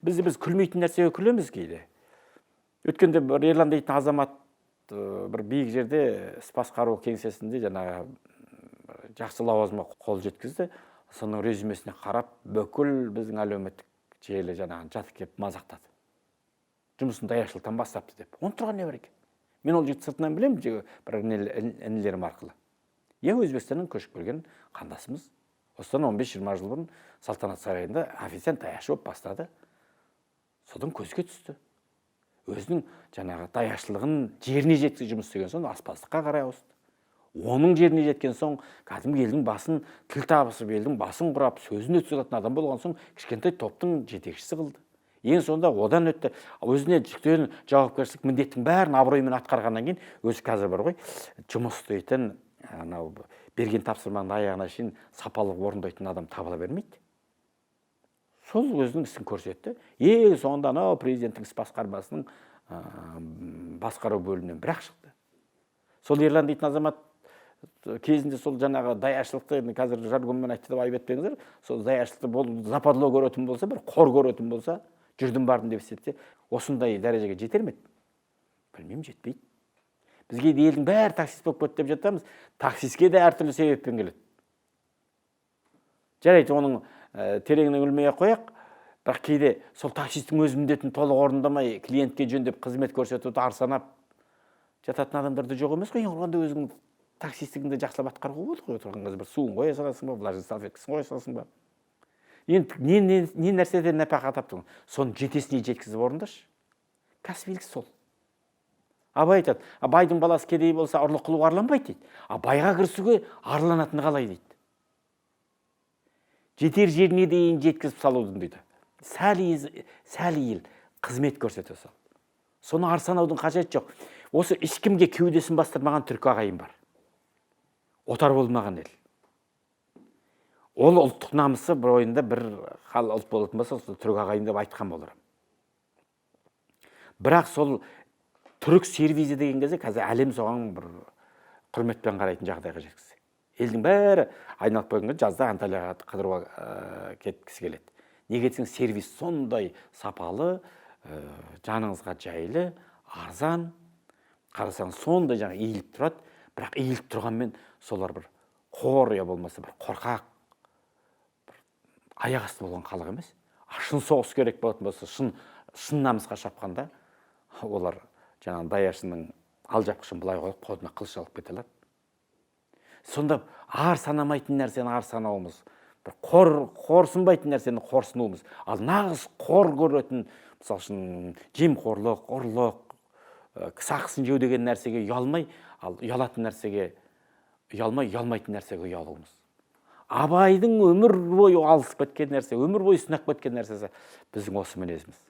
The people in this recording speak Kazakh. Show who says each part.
Speaker 1: Біз күлмейтін нәрсеге күлеміз кейде. Өткенде бір Ерлан дейтін азамат бір биік жерде, іс басқару кеңсесінде жаңағы жақсы лауазымға қол жеткізді. Соның резюмесіне қарап, бүкіл біздің әлеуметтік желі жаңағы жатып келіп мазақтады, жұмысын даяшылықтан бастапты деп. Оның тұрған не бар екен? Мен ол жігітті сыртынан білемін, бір інілерім арқылы. Иә, Өзбекстаннан көшіп келген қандасымыз. Осыдан 15-20 жыл бұрын Салтанат сарайында официант, даяшы болып бастады. Содан көзге түсті. Өзінің жаңағы даяшылығын жеріне жеткізіп жұмыс істеген соң, аспаздыққа қарай ауысты. Оның жеріне жеткен соң, кәдімгі елдің басын, тіл табысып, елдің басын құрап, сөзін өткізе алатын адам болған соң, кішкентай топтың жетекшісі қылды. Ең соңында одан өтті. Өзіне жүктеген жауапкершілік, міндеттің бәрін абыроймен атқарғаннан кейін, өзі қазір бар ғой, жұмыс істейтін, анау берген тапсырманы аяғына шейін сапалы орындайтын адам табыла бермейді. Сол өзінің ісін көрсетті. Ең соңында анау президенттің іс басқармасының басқару бөлімінен бір ақ шықты. Сол Ерлан дейтін азамат кезінде сол жаңағы даяшылықты, енді қазір жаргонмен айтты деп айып етпеңіздер, сол даяшылықты бол западло көретін болса, бір қор көретін болса, жүрдім бардым деп істетсе, осындай дәрежеге жетер ме еді? Білмеймін, жетпейді. Бізге де елдің бәрі таксист болып кетті деп жатамыз. Таксистке де әртүрлі себеппен келеді. Жарайды, оның тереңіне үңілмей ақ қояйық. Бірақ кейде сол таксисттің өз міндетін толық орындамай, клиентке жөндеп қызмет көрсетуді ар санап жататын адамдар да жоқ емес қой. Ең құрығанда өзің таксисттігіңді жақсылап атқаруға болады ғой. Отырған кезде бір суын қоя саласың ба, влажный салфеткасын қоя саласың ба? Енді не нәрседен нәпақа таптың, соны жетесіне жеткізіп орындашы. Кәсібилік сол. Абай айтады: а байдың баласы кедей болса, ұрлық қылуға арланбайды дейді, а байға кірісуге арланатыны қалай дейді. Жетер жеріне дейін жеткізіп салудың дейді, сәл сәл ел қызмет көрсете сал. Соны ар санаудың қажеті жоқ. Осы ешкімге кеудесін бастырмаған түркі ағайын бар, отар болмаған ел. Ол ұлттық намысы бір ойында бір хал ұлт болатын болса, сол түрік ағайын деп айтқан болар. Бірақ сол түрік сервизі деген кезде қазір әлем соған бір құрметпен қарайтын жағдайға жеткізді. Елдің бәрі айналып келген кезде жазда Анталияға қыдыруға кеткісі келеді. Неге десең, сервис сондай сапалы, жаныңызға жайлы, арзан. Қарасаң, сондай жаңа иіліп тұрады. Бірақ иіліп тұрғанмен солар бір қор я болмаса бір қорқақ, бір аяқ асты болған халық емес. А шын соғыс керек болатын болса, шын шын намысқа шапқанда, олар жаңағы даяшының алжапқышын былай қойып, қолына қылыш алып кете алады. Сонда ар санамайтын нәрсені ар санауымыз, бір қор, қорсынбайтын нәрсені қорсынуымыз, ал нағыз қор көретін, мысалы үшін, жемқорлық, ұрлық, кісі ақысын жеу деген нәрсеге ұялмай, ал ұялатын нәрсеге ұялмай, ұялмайтын нәрсеге ұялуымыз. Абайдың өмір бойы алысып кеткен нәрсе, өмір бойы сынап кеткен нәрсесі біздің осы мінезіміз.